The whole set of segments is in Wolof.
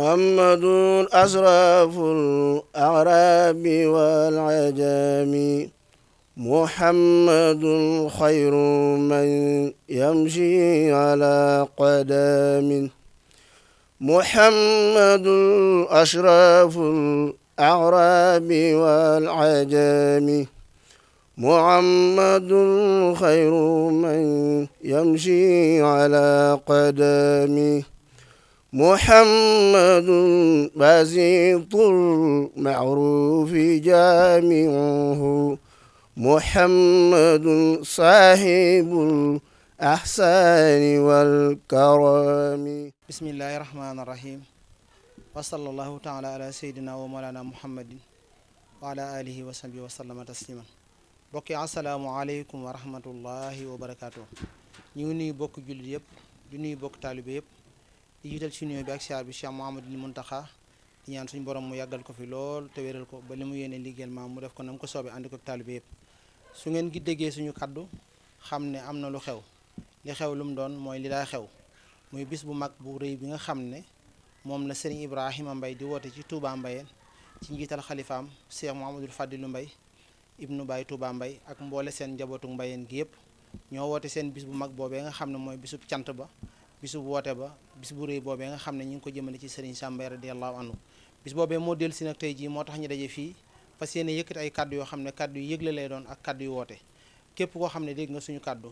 محمد أشرف الأعراب والعجام محمد خير من يمشي على قدم محمد أشرف الأعراب والعجام محمد خير من يمشي على قدم محمد بسيط المعروف جامعه محمد صاحب الأحسان والكرم بسم الله الرحمن الرحيم وصلى الله تعالى على سيدنا ومولانا محمد وعلى آله وصحبه وسلم تسليما bokki asalaamaaleykum wa rahmatullahi wa barakaatu. ñu ngi nuyu bokk jullit yëpp di nuyu bokk taalibe yëpp di jiital ci nuyoo bi ak siyaar bi Cheikh Mouhamadoul Mountakha di ñaan suñu borom mu yàggal ko fi lool te wéral ko ba li mu yéene liggéeyal maam mu def ko na mu ko soobee ànd ko ak taalibe yëpp. su ngeen gi déggee suñu kaddu xam ne am na lu xew li xew lu mu doon mooy li daa xew muy bis bu mag bu rëy bi nga xam ne moom la Serigne Ibrahima Mbaye di woote ci Touba Mbayeen ci njiital xalifaam Cheikh Mouhamadoul Fadilou Mbaye ibnu Baye Touba Mbaye ak mboole seen njabootu Mbayeen gi yëpp ñoo woote seen bis bu mag boobee nga xam ne mooy bisub cant ba bisub woote ba bis bu rëy boobee nga xam ne ñu ngi ko jëmale ci Serigne Sam Mbaye radiyallahu anhu bis boobee moo dellu si nag tey jii moo tax ñu daje fii fas yéene yëkkati ay kaddu yoo xam ne kaddu yu yëgle lay doon ak kaddu yu woote képp koo xam ne dégg nga suñu kaddu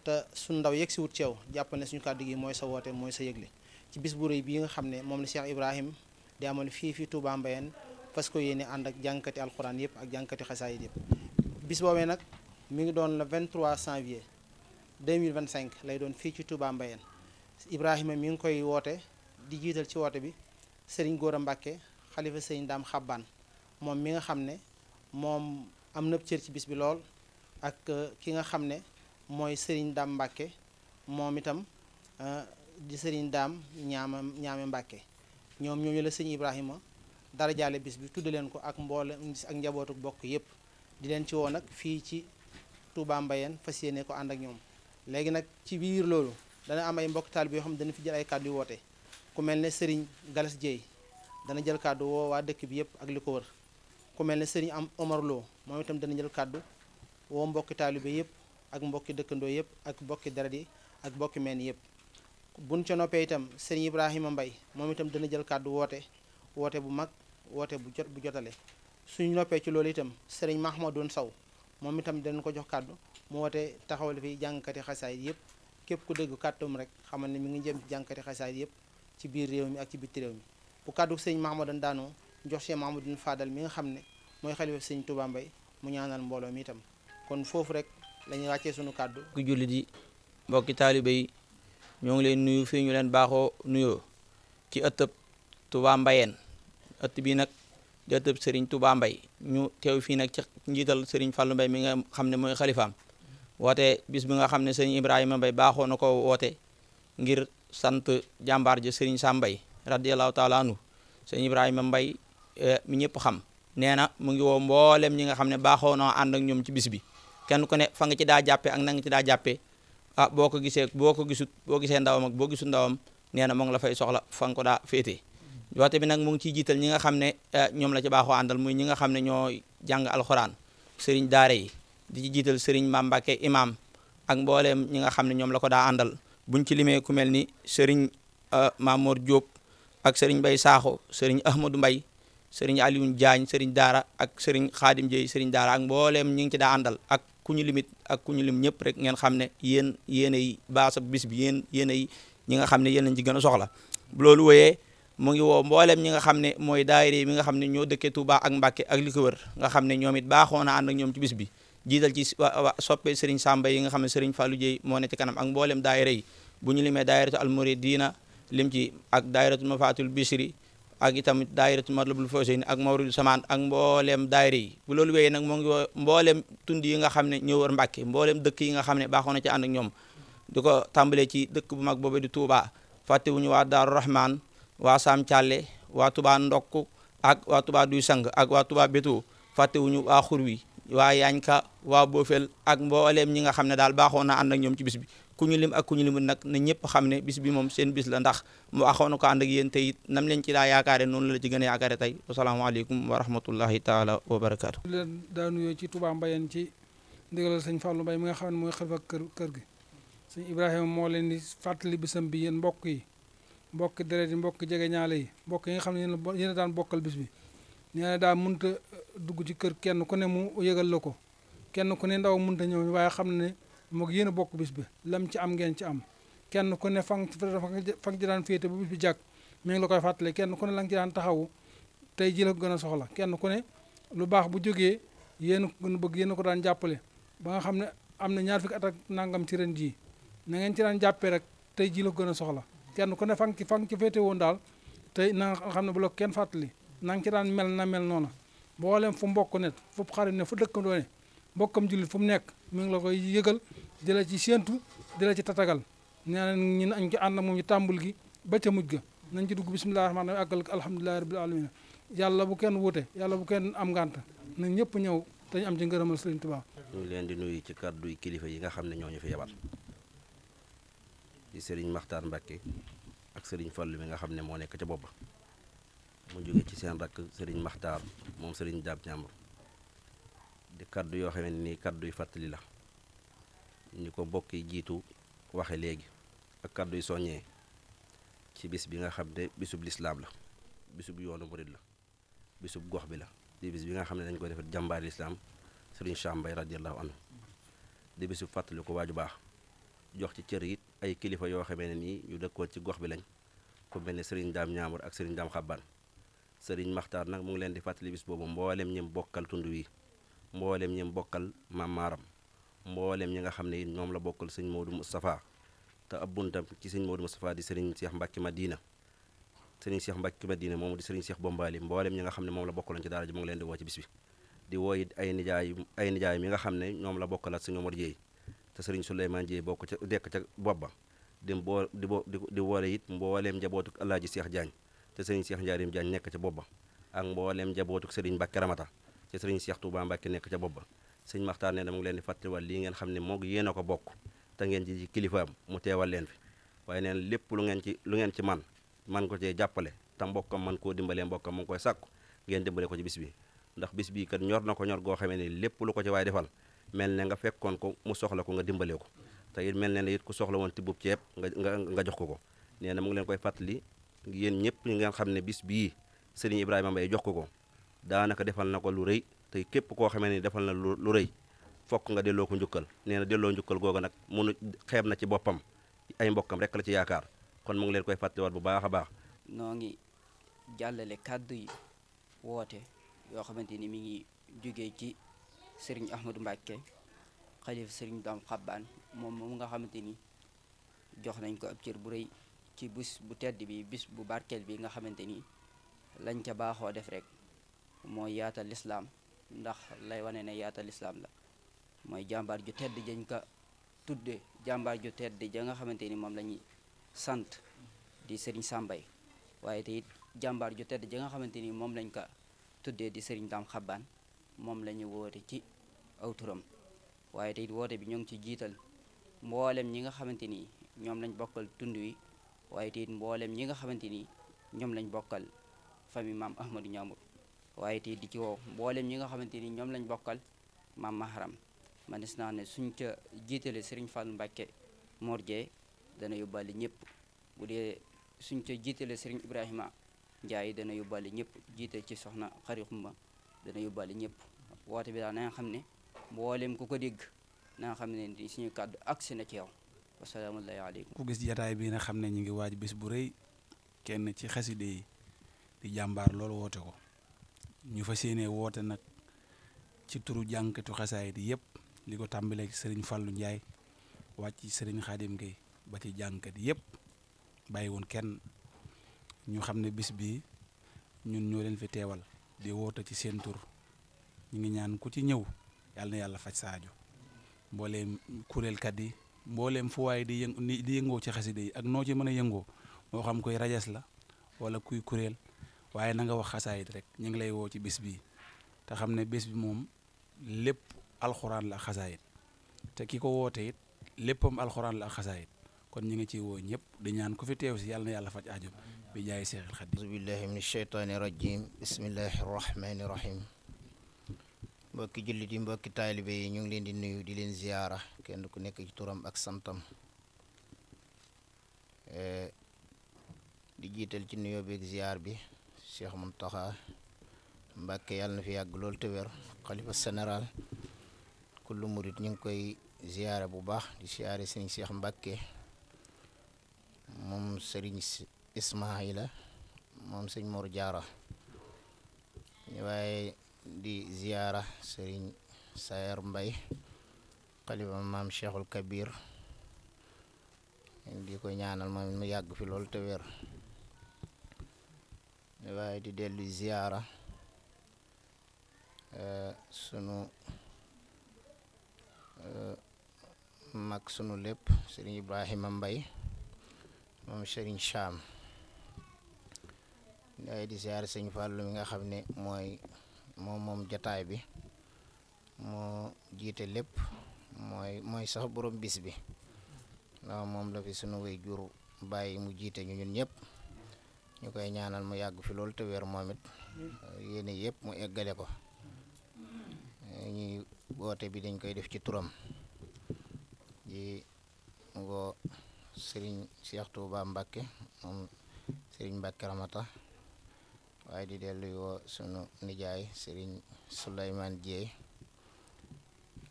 te suñu ndaw yegg si wut ceew jàppal ne suñu kaddu gi mooy sa woote mooy sa yëgle ci bis bu rëy bii nga xam ne moom la Cheikh Ibrahim di amal fii Touba Mbayeen parce que yéene ànd ak jànkati alxuraan yëpp ak jànkati xasaayid yëpp bis boobee nag mi ngi doon le 23 janvier 2025 lay doon fii ci Touba Mbayeen Ibrahima mi ngi koy woote di jiital ci woote bi Serigne Gora Mbacke xalifa Serigne Dame Xabbaan moom mi nga xam ne moom am na cër ci bis bi lool ak ki nga xam ne mooy Serigne Dame Mbacke moom itam di Serigne Dame ñaame Mbacke ñoom ñooñu la Serigne Ibrahima dara jaale bis bi tudd leen ko ak mboole ak njabootu bokk yépp di leen ci woo nag fii ci Touba Mbayeen fas yéene ko ànd ak ñoom léegi nag ci biir loolu dana am ay mbokk taalibe yoo xam ne dana fi jël ay kàddu yu woote ku mel ne Serigne Galas Dieye dana jël kàddu woo waa dëkk bi yëpp ak li ko wër ku mel ne Serigne am Omar Lo moom itam dana jël kàddu woo mbokki taalibe yëpp ak mbokki dëkkandoo yëpp ak mbokki deret yi ak mbokki meen yëpp buñ ca noppee itam Serigne Ibrahima Mbaye moom itam dana jël kàddu woote bu mag woote bu jotale suñu noppee ci loolu itam Serigne Mahmadoun Sow moom itam danañ ko jox kàddu mu woote taxawal fi jàngkati xasaayid yëpp képp ku dégg kàttum rek xamal ne mi ngi jëm ci jàngkati xasaayid yëpp ci biir réew mi ak ci bitti réew mi bu kàddu Serigne Mahmadoun daanoo jox Cheikh Mahmadoun Fadal mi nga xam ne mooy xalifa Serigne Touba Mbaye mu ñaanal mbooloo mi itam kon foofu rek la ñuy wàccee suñu kàddu ku jullit yi mbokki taalibe yi ñoo ngi leen nuyu fii ñu leen baaxoo nuyoo ci ëttëb Touba Mbayeen ëtt bi nag di ëttëb Serigne Touba Mbaye ñu teew fii nag ci njiital Serigne Fallou Mbaye mi nga xam ne mooy xalifaam woote bis bi nga xam ne Serigne Ibrahima Mbaye baaxoo na ko woote ngir sant jàmbaar ja Serigne Sam Mbaye radiyallahu taala anhu Serigne Ibrahima Mbaye mi ñëpp xam nee na mu ngi woo mboolem ñi nga xam ne baaxoo na ànd ak ñoom ci bis bi kenn ku ne fa nga ci daa jàppee ak na nga ci daa jàppee ah boo ko gisee boo gisee ndawam ak boo gisul ndawam nee na mu ngi la fay soxla fa nga ko daa féetee woote bi nag mu ngi ciy jiital ñi nga xam ne ñoom la ci baaxoo àndal muy ñi nga xam ne ñoo jàng alxuraan sëriñ daara yi di ci jiital sëriñ Mame Mbacke imam ak mbooleem ñi nga xam ne ñoom la ko daa àndal buñ ci limee ku mel ni sëriñ Mamour Diop ak sëriñ Mbaye Sakho sëriñ Ahmadou Mbaye sëriñ Alioune Diagne sëriñ daara ak sëriñ Khadim Dieye sëriñ daara ak mbooleem ñi ngi ci daa àndal ak ku ñu limit ak ku ñu lim ñëpp rek ngeen xam ne yéenay baasa bis bi yéenay ñi nga xam ne yéen lañ ci gën a soxla bu loolu wooyee mu ngi woo mbooleem ñi nga xam ne mooy daayira mi nga xam ne ñoo dëkkee Touba ak Mbacke ak li ko wër nga xam ne ñoom it baaxoo na ànd ak ñoom ci bis bi jiital ci soppe Serigne Samba yi nga xam ne Serigne Fallou Dieye moo ne ci kanam ak mbooleem daayira yi bu ñu limee daayiratu almuridina lim ci ak daayiratu mafatul bisri ak itamit daayiratu matlabul fawzayni ak mawridu samaan ak mbooleem daayira yi bu loolu wéyee nag moo ngi woo mbooleem tund yi nga xam ne ñoo wër Mbacke mbooleem dëkk yi nga xam ne baaxoo na ci ànd ak ñoom di ko tàmbalee ci dëkk bu mag boobu di Touba fàttewuñu waa Daaru Rahman waa Sam Thialé waa Touba Ndokk ak waa Touba Duy Sang ak waa Touba Bétoo fàttewuñu waa Xurwi waa Yaañka waa Boofel ak mbooleem ñi nga xam ne daal baaxoo na ànd ak ñoom ci bis bi ku ñu lim ak ku ñu limul nag na ñëpp xam ne bis bi moom seen bis la ndax mu waxoon na ko ànd ak yéen te it nam leen ci daa yaakaare noonu la ci gën a yaakaare tey wasalaamaaleykum wa rahmatullahi taala wa barakaatu. leen daa nuyoo ci Touba Mbayeen ci ndigalal sëñ Fallou Mbaye mi nga xam ne mooy xalifa kër gi sëñ Ibrahima moo leen di fàttali bisam bi yéen mbokk yi mbokk deret yi mbokk jege ñaale yi mbokk yi nga xam ne yéen a daan bokkal bis bi nee na daa mënta dugg ci kër kenn ku ne mu yëgal la ko kenn ku ne ndaw mënta ñëw waaye xam ne moog yéen a bokk bis bi lam ci am ngeen ci am kenn ku ne fa nga ci daan féete ba bis bi jàkk mi ngi la koy fàttali kenn ku ne la nga ci daan taxawu tey ji la ko gën a soxla kenn ku ne lu baax bu jógee yéen gën bëgg yéen ko daan jàppale ba nga xam ne am na ñaar fukki at ak nangam ci ren jii na ngeen ci daan jàppee rek tey ji la ko gën a soxla kenn ku ne fa nga ci féete woon daal tey na nga xam ne bu la kenn fàttali na nga ci daan mel na mel noona mboolem fu mbokk ne fu xarit ne fu dëkkandoo ne mbokkam jullit fu mu nekk mi ngi la koy yëgal di la ci séentu di la ci tatagal nee na ñu nañ ci ànd moom ñu tàmbul gi ba ca mujj ga nañ ci dugg bismillahi rahmaani rahim àggal alhamdulilahi rabbil alamin yàlla bu kenn wute yàlla bu kenn am ngànt na ñëpp ñëw te ñu am ci ngërëmal Sëriñ Tuubaa. ñu ngi leen di nuyu ci kàddu kilifa yi nga xam ne ñoo ñu fi yebal di Serigne Makhtar Mbacké ak Serigne Fallou mi nga xam ne moo nekk ca bopp ba mu jóge ci seen rakk Serigne Makhtar moom Serigne Dame Ñambur di kaddu yoo xam ne nii kaddu yu fàttali la ñu ko bokk yi jiitu waxe léegi ak kaddu yu soññee ci bis bi nga xam ne bisub lislaam la bisub yoonu murid la bisub gox bi la di bis bi nga xam ne dañ koy defet jàmbaari lislaam Serigne Cheikh Mbaye radiyallahu anhu di bisub fàttali ko waaju baax jox ci cër it ay kilifa yoo xamee ne nii ñu dëkkoon ci gox bi lañ ku mel ne Serigne Dame Ñambur ak Serigne Dame Xabbaan Serigne Makhtar nag mu ngi leen di fàttali bis boobu mboolem ñim bokkal tund wi mboolem ñim bokkal maam maaram mboolem ñi nga xam ne it ñoom la bokkal sëñ Modou Moustapha te ab buntam ci sëñ Modou Moustapha di Serigne Cheikh Mbacke Madina Serigne Cheikh Mbacke Madina moomu di Serigne Cheikh Bombali mboolem ñi nga xam ne moom la bokkaloon ci daara ji mu ngi leen di woo ci bis bi di woo it ay nijaay mi nga xam ne ñoom la bokkalaat sëñ Omar Dieye te Serigne Souleymane Dieye bokk ca dekk ca bopp ba di woole it mbooleem njabootuk Alaaji Cheikh Diagne te Serigne Cheikh Ndiarim Diagne nekk ca bopp ba ak mbooleem njabootuk Serigne Mbacke Ramata te Serigne Cheikh Touba Mbacke nekk ca bopp ba sëñ Makhtar ne mu ngi leen di fàttaliwal lii ngeen xam ne moog yéen a ko bokk te ngeen ci kilifaam mu teewal leen fi waaye neen lépp lu ngeen ci man ko cee jàppale te mbokkam man koo dimbalee mbokkam mu ngi koy sàkku ngeen dimbale ko ci bis bi ndax bis bii kat ñor na ko ñor goo xamee ne lépp lu ko ci waay defal mel ne nga fekkoon ko mu soxla ko nga dimbale ko te it mel ne ne it ku soxla woon tibbub ceeb nga jox ko nee na mu ngi leen koy fàttali yéen ñëpp ñi ngeen xam ne bis bii Serigne Ibrahima Mbaye jox ko daanaka defal na ko lu rëy te képp koo xamee ne defal na lu rëy fokk nga delloo ko njukkal nee na delloo njukkal googu nag munu xeeb na ci boppam ay mbokkam rek la ci yaakaar kon mu ngi leen koy fàttaliwaat bu baax a baax. noo ngi jàllale kàddu yi woote yoo xamante ni mi ngi jógee ci Serigne Ahmadou Mbacké xalifa Serigne Dame Xabbaan moom nga xamante ni jox nañ ko ab cër bu rëy ci bis bu tedd bi bis bu barkeel bi nga xamante ni lañ ca baaxoo def rek mooy yaatal lislaam ndax lay wane ne yaatal lislaam la mooy jàmbaar ju tedd jañ ko tudde jàmbaar ju tedd ja nga xamante ni moom la ñuy sant di Serigne Sambay waaye te it jàmbaar ju tedd ja nga xamante ni moom lañ ko tuddee di Serigne Dame Xabbaan moom la ñu woote ci aw turam waaye te it woote bi ñoo ngi ci jiital mboolem ñi nga xamante ni ñoom lañ bokkal tund wi waaye te it mboolem ñi nga xamante ni ñoom lañ bokkal famille maam Ahmadou Ñambur waaye te it di ci woo mboolem ñi nga xamante ni ñoom lañ bokkal maam Maharam man des naa ne suñ ca jiitale Serigne Fallou Mbacké Mor Dieye dana yóbbaale ñëpp bu dee suñ ca jiitale Serigne Ibrahima Ndiaye dana yóbbaale ñëpp jiite ci soxna Xari Xumba dana yóbbaale ñëpp woote bi daal na nga xam ne mboolem ku ko dégg na nga xam ne di suñu kàddu agsi na ci yow wasalaamullahi aleykum. ku gis jataay bii na xam ne ñu ngi waaj bis bu rëy kenn ci xaside yi di jàmbaar loolu woote ko ñu fas yéene woote nag ci turu jànkatu xasaay di yëpp li ko tàmbalee ci Serigne Fallou Ndiaye wàcc ci Serigne Khadim Gueye ba ci jànkat yëpp bàyyi woon kenn ñu xam ne bis bi ñun ñoo leen fi teewal di woote ci seen tur ñu ngi ñaan ku ci ñëw yàlla na yàlla faj saajo mbooleem kuréelkat yi mbooleem fu waaye di yëngoo ci xasida yi ak noo ci mën a yëngoo moo xam koy rajas la wala kuy kuréel waaye na nga wax xasaayit rek ñu ngi lay woo ci bis bi te xam ne bis bi moom lépp alxuraan la ak xasaayit te ki ko woote it léppam alxuraan la ak xasaayit kon ñu ngi ci woo ñëpp di ñaan ku fi teew si yàlla na yàlla faj aajo bi jaay Seexul Xadiim. auzu billahi min sheytaani rajim bismillahi rahmani rahim. mbokki jullit yi mbokki taalibe yi ñu ngi leen di nuyu di leen ziyaara kenn ku nekk ci turam ak santam di jiital ci nuyoo beeg ziyaar bi Cheikh Mountakha Mbacké yàlla na fi yàgg loolu te wér xalifa général kullu murit ñu ngi koy ziyaare bu baax di ziyaare sëriñ Cheikh Mbacké moom sëriñ Ismaïla moom sëñ Mor Jaara waaye di ziyaara sëriñ Sayer Mbay xalifa maam Cheikhul Kabir di ko ñaanal moom mu yàgg fi loolu te wér waaye di dellu ziyaara sunu mag sunu lépp sëriñ Ibrahima Mbay moom sëriñ Cham waaye di ziyaara sëñ Fàllu mi nga xam ne moom jataay bi moo jiite lépp mooy sax borom bis bi ndax moom la fi sunu way jur bàyyi mu jiite ñu ñun ñëpp ñu koy ñaanal mu yàgg fi loolu te wér moom it yéene yëpp mu eggale ko ñuy woote bi dañ koy def ci turam di woo sëriñ Cheikh Touba Mbacké moom sëriñ Mbacké Ramata waaye di dellu woo sunu nijaay sëriñ Souleymane Dieye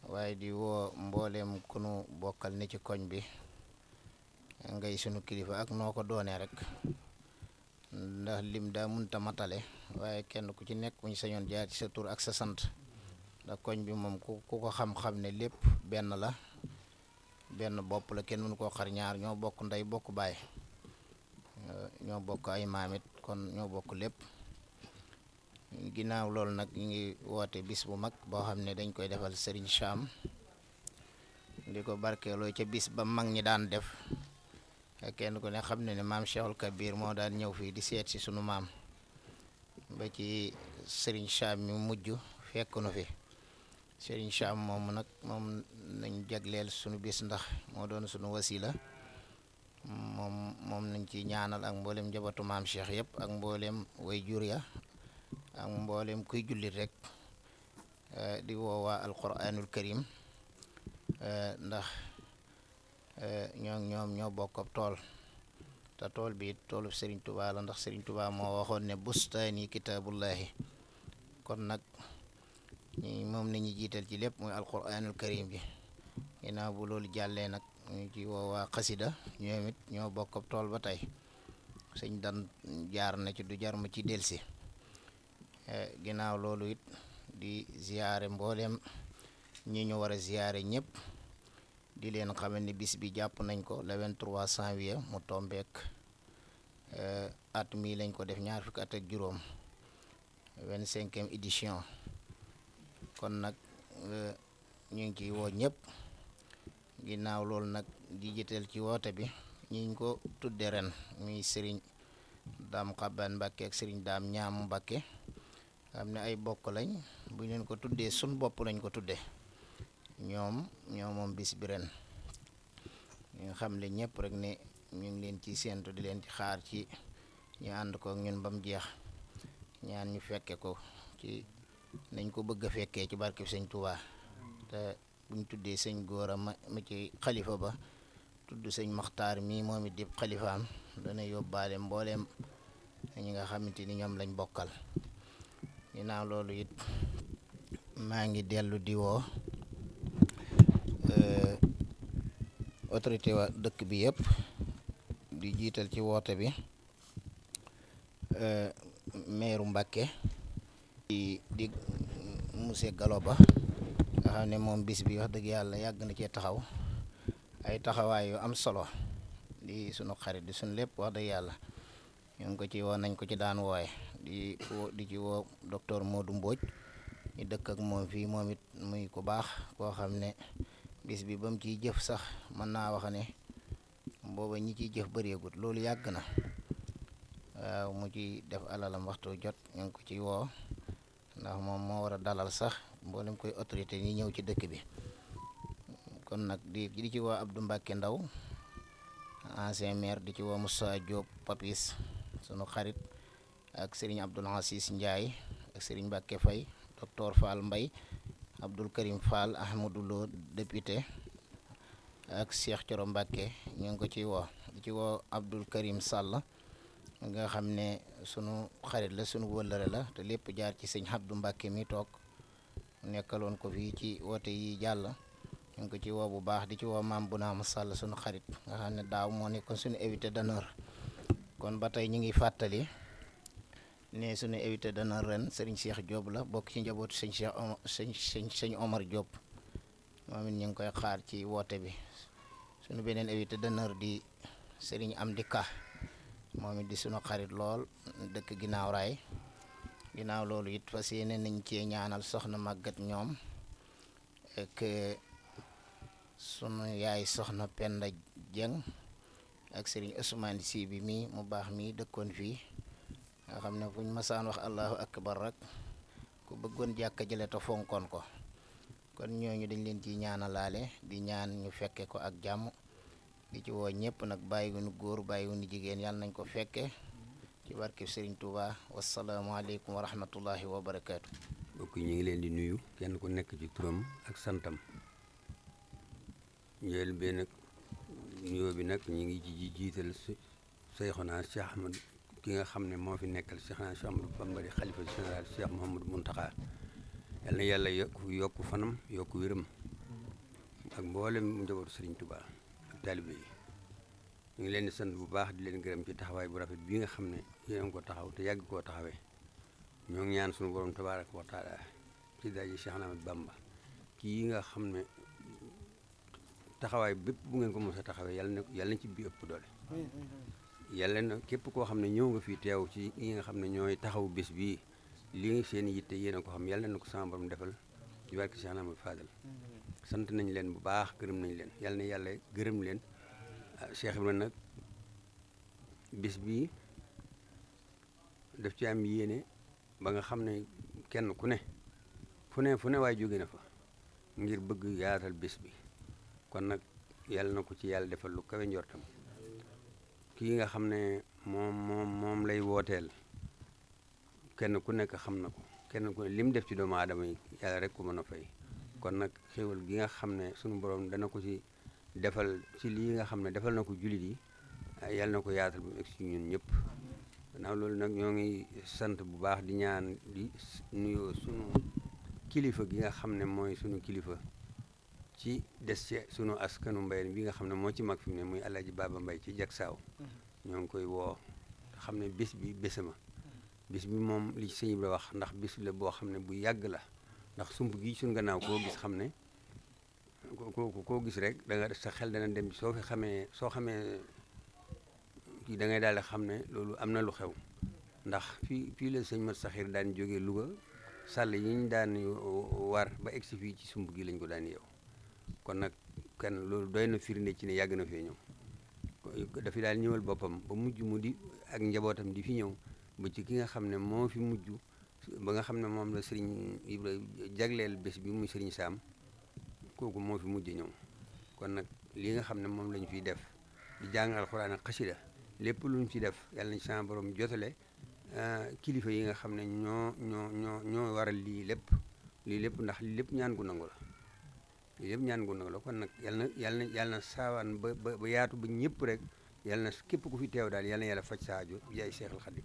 waaye di woo mbooleem ku nu bokkal ne ci koñ bi ngay sunu kilifa ak noo ko doonee rek ndax lim daa munta matale waaye kenn ku ci nekk bu ñu sañoon jaar ci sa tur ak sa sant ndax koñ bi moom ku ko xam-xam ne lépp benn la benn bopp la kenn mënu koo xar ñaar ñoo bokk ndey bokk baay ñoo bokk ay maamit kon ñoo bokk lépp ginnaaw loolu nag ñu ngi woote bis bu mag boo xam ne dañ koy defal Serigne Cham di ko barkeeloo ca bis ba mag ñi daan def kenn ku ne xam ne maam Cheikhul Kabir moo daan ñëw fii di seet si sunu maam ba ci Serigne Cham mi mujj fekk nu fi Serigne Cham moom nañ jagleel sunu bis ndax moo doon sunu wasila moom nañ ci ñaanal ak mboolem njabootu maam Cheikh yëpp ak mboolem way jur ya ak mboolem kuy jullit rek di woowaa alquranul karim ndax ñoom ñoo bokk ab tool te tool bi toolu Serigne Touba la ndax Serigne Touba moo waxoon ne bustaani kitaabullahi kon nag moom nañu jiital ci lépp muy alquranul karim bi ginnaaw bu loolu jàllee nag ñu ci woowaa xasida ñoom it ñoo bokk ab tool ba tey sëñ dan jaar na ci du jar ma ci delsi ginnaaw loolu it di ziyaare mbooleem ñi ñu war a ziyaare ñëpp di leen xamal ni bis bi jàpp nañ ko le 23 janvier mu tombeek at mi lañ ko def ñaar fukki at ak juróom 25e édition kon nag ñu ngi ciy woo ñëpp ginnaaw loolu nag di jiital ci woote bi ñiñ ko tudde ren muy sëriñ Daam Xabbaan Mbacké ak sëriñ Daam Ñaamu Mbacké xam ne ay bokk lañ bu ñu leen ko tuddee sun bopp lañ ko tuddee ñoom moom bis bi ren ñu xam le ñëpp rek ne ñu ngi leen ci séentu di leen ci xaar ci ñu ànd ko ak ñun ba mu jeex ñaan ñu fekke ko ci nañ ko bëgg a fekkee ci barke sëñ Touba te buñ tuddee sëñ Góora ma ci xalifa ba tudd sëñ Maxtaar mii moom it di xalifaam dana yóbbaale mbooleem ñi nga xamante ni ñoom lañ bokkal ginnaaw loolu it maa ngi dellu di woo autorité wa dëkk bi yëpp di jiital ci woote bi meeru Mbacké di monsieur Gallo Ba nga xam ne moom bis bi wax dëgg yàlla yàgg na cee taxaw ay taxawaay yu am solo di sunu xarit di sunu lépp wax dëgg yàlla ñu ngi ko ci woo nañ ko ci daan wooye di ci woo docteur Modou Mbodj ñu dëkk ak moom fii moom it muy ku baax koo xam ne bis bi ba mu ciy jëf sax mën naa wax ne booba ñi ciy jëf bëreegut loolu yàgg na mu ci def alalam waxtu jot ñu ngi ko ci woo ndax moom moo war a dalal sax mboolem koy autorité yi ñëw ci dëkk bi. kon nag di ci woo Abdou Mbacke Ndaw ancien maire, di ci woo Moussa Diop Papis sunu xarit, ak Serigne Abdoul Aziz Ndiaye ak Serigne Mbacke Faye, docteur Fall Mbaye, Abdoul Karim Fall, Ahmadou Lo député, ak Cheikh Thioro Mbacke ñu ngi ko ci woo. di ci woo Abdoul Karim Sall nga xam ne sunu xarit la, sunu wëllëre la, te lépp jaar ci sëñ Abdou Mbacke mi toog nekkaloon ko fii ci woote yi jàll. ñu ngi ko ci woo bu baax. di ci woo maam Bounama Sall sunu xarit nga xam ne daaw moo nekkoon sunu invité d'honneur. kon ba tey ñu ngi fàttali ne sunu invité d'honneur ren Serigne Cheikh Diop la, bokk ci njabootu sëñ Omar Diop. moom it ñu ngi koy xaar ci woote bi. sunu beneen invité d'honneur di Serigne Amdi Ka, moom it di sunu xarit lool, dëkk ginnaaw raay. ginnaaw loolu it fas yéene nañ cee ñaanal soxna màggat ñoom ak sunu yaay soxna Penda Dieng ak Serigne Ousmane Sy bi mi mu baax mi dëkkoon fii nga xam ne fuñ masaan wax allahu akbar rek ku bëggoon jàkka jële te fonkoon ko. kon ñooñu dañ leen ci ñaanalaale, di ñaan ñu fekke ko ak jàmm. di ci woo ñëpp nag, bàyyiwuñu góor bàyyiwuñu jigéen, yàlla nañ ko fekke ci barke Serigne Touba. wasalaamualeykum wa rahmatullahi wa barakaatu. mbokk yi ñu ngi leen di nuyu kenn ku nekk ci turam ak santam. njël bi nag nuyoo bi nag ñu ngi ci jiital Seyxuna Cheikh Ahmad, ki nga xam ne moo fi nekkal Cheikhna Cheikh Ahmadou Bamba di xalifa général Cheikh Mouhamadou Mountakha. yal na yàlla yokk fanam yokk wéram ak mboolem njabootu Serigne Touba ak taalibe yi. ñu ngi leen di sant bu baax di leen gërëm ci taxawaay bu rafet bii nga xam ne yéen a ngi ko taxaw te yàgg koo taxawee. ñoo ngi ñaan suñu borom tabaaraka wa taala ci daji Cheikh Ahmadou Bamba kii nga xam ne taxawaay bépp bu ngeen ko mos a taxawee yàlla na ci bi ëpp doole. yàlla na képp koo xam ne ñëw nga fii teew ci yi nga xam ne ñooy taxaw bés bii li seen yitte yéen a ko xam, yàlla na ko sama borom defal ci barke Cheikh Ahmadou Fadal. sant nañ leen bu baax, gërëm nañ leen, yàlla na yàlla gërëm leen. Cheikh Ibrahima nag bis bii daf ci am yéene ba nga xam ne kenn ku ne fu ne waaye jóge na fa ngir bëgg yaatal bis bi. kon nag yàlla na ko ci yàlla defal lu kawe njortam. kii nga xam ne moom lay wooteel kenn ku nekk xam na ko, kenn ku ne lim def ci doomu aadama yi yàlla rek ko mën a fay. kon nag xéwal gi nga xam ne sunu borom dana ko ci defal ci lii nga xam ne defal na ko jullit yi, yàlla na ko yaatal bu egg ci ñun ñëpp. gannaaw loolu nag ñoo ngi sant bu baax di ñaan di nuyoo sunu kilifa gi nga xam ne mooy sunu kilifa ci des ci sunu askanu Mbayeen bi nga xam ne moo ci mag fi mu ne muy Alaaji Baba Mbay ci Jaksaaw. ñoo ngi koy woo te xam ne bis bi bésama. bis bi moom li ci sëñ Ibra wax, ndax bis la boo xam ne bu yàgg la, ndax sump gi suñu gannaaw koo gis xam ne koo gis rek da nga sa xel dana dem soo xamee kii da ngay daal di xam ne loolu am na lu xew. ndax fii la sëñ Mat Saxir daan jógee Louga, sàll yi ñu daan war ba egsi fii ci sump gi lañ ko daan yeew. kon nag kenn loolu doy na firnde ci ne yàgg na fee ñëw. dafi daal ñëwal boppam ba mujj mu di ak njabootam di fi ñëw ba ci ki nga xam ne moo fi mujj ba nga xam ne moom la Serigne Ibra jagleel bés bi muy Serigne Sam, kooku moo fi mujj ñëw. kon nag li nga xam ne moom lañu fiy def di jàng alxuraan ak xasida, lépp lu ñu fi def yàlla nañ sama borom jotale kilifa yi nga xam ne ñoo waral lii lépp ndax lii lépp ñaan gu nangu la. kon nag yàlla na saawaan ba yaatu ba ñëpp rek, yàlla na képp ku fi teew daal yàlla na yàlla faj sa aajo bi jaay Seexul Xadim.